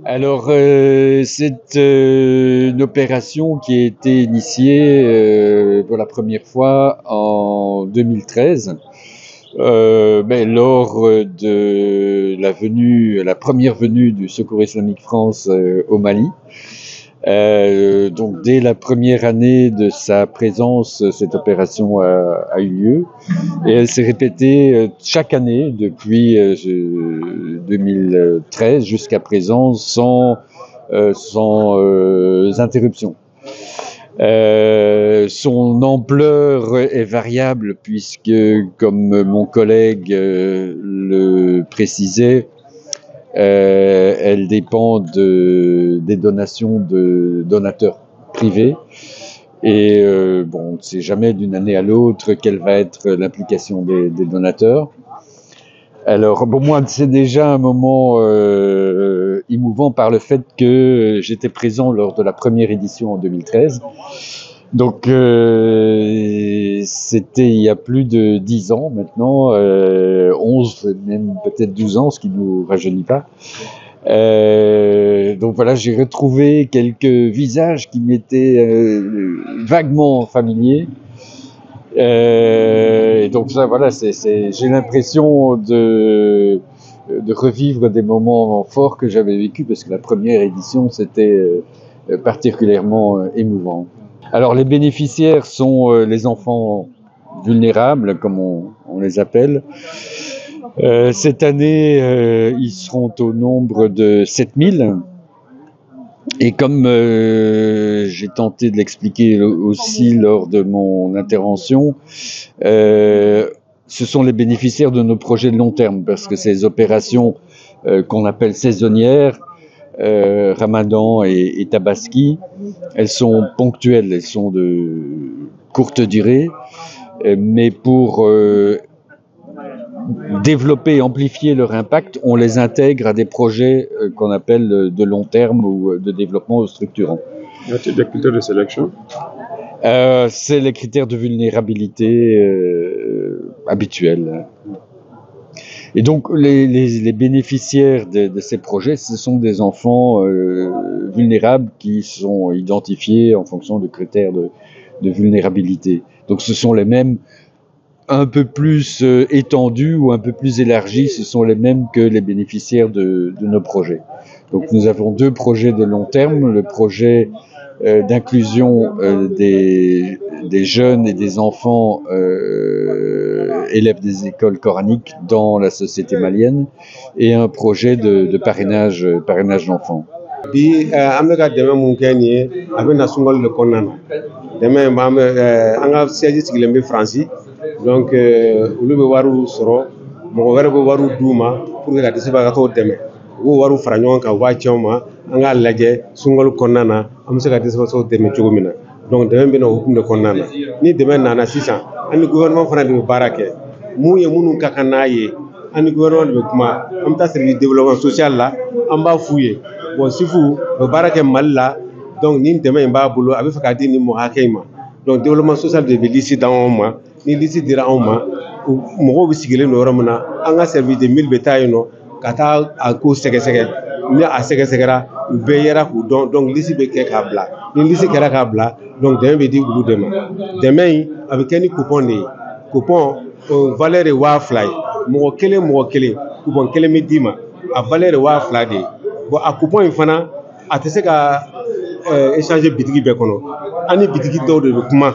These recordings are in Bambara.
Alors, c'est une opération qui a été initiée pour la première fois en 2013, lors de la première venue du Secours Islamique France au Mali. Donc dès la première année de sa présence, cette opération a eu lieu et elle s'est répétée chaque année depuis 2013 jusqu'à présent sans interruption. Son ampleur est variable puisque, comme mon collègue le précisait, elle dépend des donations de donateurs privés et on ne sait jamais d'une année à l'autre quelle va être l'implication des donateurs. Alors pour moi, c'est déjà un moment émouvant par le fait que j'étais présent lors de la première édition en 2013. Donc c'était il y a plus de 10 ans maintenant, 11, même peut-être 12 ans, ce qui ne nous rajeunit pas. Donc voilà, j'ai retrouvé quelques visages qui m'étaient vaguement familiers. Et donc ça, voilà, j'ai l'impression de revivre des moments forts que j'avais vécus, parce que la première édition, c'était particulièrement émouvant. Alors les bénéficiaires sont les enfants vulnérables, comme on les appelle. Cette année, ils seront au nombre de 7000. Et comme j'ai tenté de l'expliquer aussi lors de mon intervention, ce sont les bénéficiaires de nos projets de long terme, parce que ces opérations qu'on appelle saisonnières, Ramadan et Tabaski, elles sont ponctuelles, elles sont de courte durée, mais pour développer et amplifier leur impact, on les intègre à des projets qu'on appelle de long terme ou de développement structurant. Des critères de sélection ? C'est les critères de vulnérabilité habituels. Et donc, les bénéficiaires de ces projets, ce sont des enfants vulnérables qui sont identifiés en fonction de critères de vulnérabilité. Donc, ce sont les mêmes, un peu plus étendus ou un peu plus élargis, ce sont les mêmes que les bénéficiaires de nos projets. Donc, nous avons deux projets de long terme. Le projet d'inclusion des jeunes et des enfants élèves des écoles coraniques dans la société malienne et un projet de parrainage d'enfants. Bi an bɛ ka dɛmɛ mun kɛ nin ye, a bɛ na sunkalo de kɔnɔna na. Dɛmɛ in b'an an ka siège sigilen bɛ Faransi, donc olu bɛ wariw sɔrɔ, mɔgɔ wɛrɛ bɛ wariw d'u ma pour que ka dɛsɛbagatɔw dɛmɛ. U b'o wariw fara ɲɔgɔn kan, u b'a ci anw ma, an k'a lajɛ sunkalo kɔnɔna na an bɛ se ka dɛsɛbagatɔw dɛmɛ cogo min na. Donc dɛmɛ bɛ na o hukumu de kɔnɔna na. Ni dɛmɛ nana sisan, an ni gouvernement fana de bɛ baara kɛ. Mun ye minnu ka kan n'a ye, an ni gouvernement de bɛ kuma. An bɛ taa service développement social la, an b'a f'u ye. Bon, SIF bɛ baara kɛ Mali la, donc nin dɛmɛ in b'a bolo, a bɛ fɛ k'a di nin mɔgɔ hakɛ in ma. Donc développement social de bɛ liste d'anw ma. Ni liste dira anw ma, mɔgɔw bɛ sigilen don yɔrɔ min na, an ka service de mille bɛ taa yen nɔ ka taa a ko sɛgɛsɛgɛ. Ni a sɛgɛsɛgɛra, u bɛɛ yɛrɛ k'u dɔn, donc liste bɛ kɛ k'a bila. Ni liste kɛra k'a bila, donc dɛmɛ bɛ di olu de ma. Dɛmɛ in a bɛ kɛ ni coupon de ye. Coupon valeur ye 2000 ye. Mɔgɔ kelen coupon kelen bɛ d'i ma, a valeur ye 2000 de ye. Bon, a coupon in fana a tɛ se ka échanger bitigi bɛɛ kɔnɔ. An ni bitigi dɔw de bɛ kuma,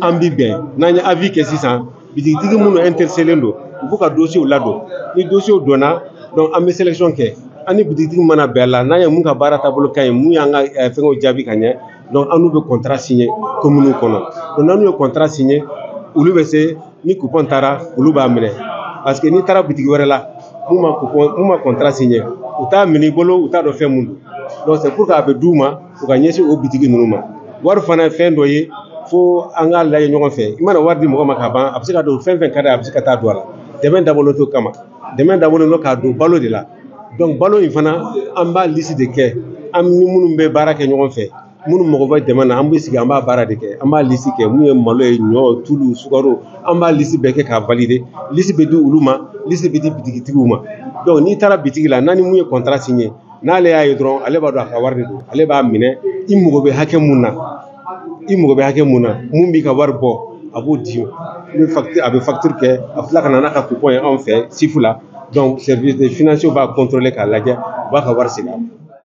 an bi bɛn. N'an ye avis kɛ sisan, bitigitigi minnu intéressé don, u b'u ka dossier ladon. Ni dossier donna, donc an bɛ sélection kɛ. An ni bitigitigi mana bɛn a la, n'an ye mun ka baara taabolo ka ɲi, mun y'an ka fɛngɛw jaabi ka ɲɛ, donc an n'u bɛ contrat signer commune kɔnɔ. Donc n'an n'u ye contrat signer, olu bɛ se, ni coupon taara, olu b'a minɛ. Parce que n'i taara bitigi wɛrɛ la, mun ma coupon, mun ma contrat signer, u t'a minɛ i bolo, u t'a dɔn fɛn mun don. Donc c'est pour que a bɛ d'u ma, u ka ɲɛsin o bitigi ninnu ma. Wari fana ye fɛn dɔ ye, fo an k'a lajɛ ɲɔgɔn fɛ. I mana wari di mɔgɔ ma ka ban, a bɛ se ka don fɛn fɛn ka d'a ye, a bɛ se ka taa don a la. Dɛmɛ dabɔlen t'o kama. Dɛmɛ dabɔlen don k'a don balo de la. Donc balo in fana, an b'a liste de kɛ. An ni minnu bɛ baara kɛ ɲɔgɔn fɛ, minnu mago bɛ dɛmɛ na, an bɛ sigi an b'a baara de kɛ. An b'a liste kɛ, mun ye malo ye, ɲɔ, tulu, sukaro, an b'a liste bɛɛ kɛ k'a valider. Liste bɛ di olu ma, liste bɛ di bitigitigiw ma. Donc n'i taara bitigi la, n'a ni mun ye contrat signé, N'ale y'a ye dɔrɔn, ale b'a dɔn a ka wari de don, ale b'a minɛ. I mago bɛ hakɛ mun na, i mago bɛ hakɛ mun na, mun b'i ka wari bɔ, a b'o d'i ma. I bɛ facture, a bɛ facture kɛ, a tila ka na n'a ka coupon ye anw fɛ SIF la. Donc service de financier b'a contrôler k'a lajɛ, u b'a ka wari segin a ma.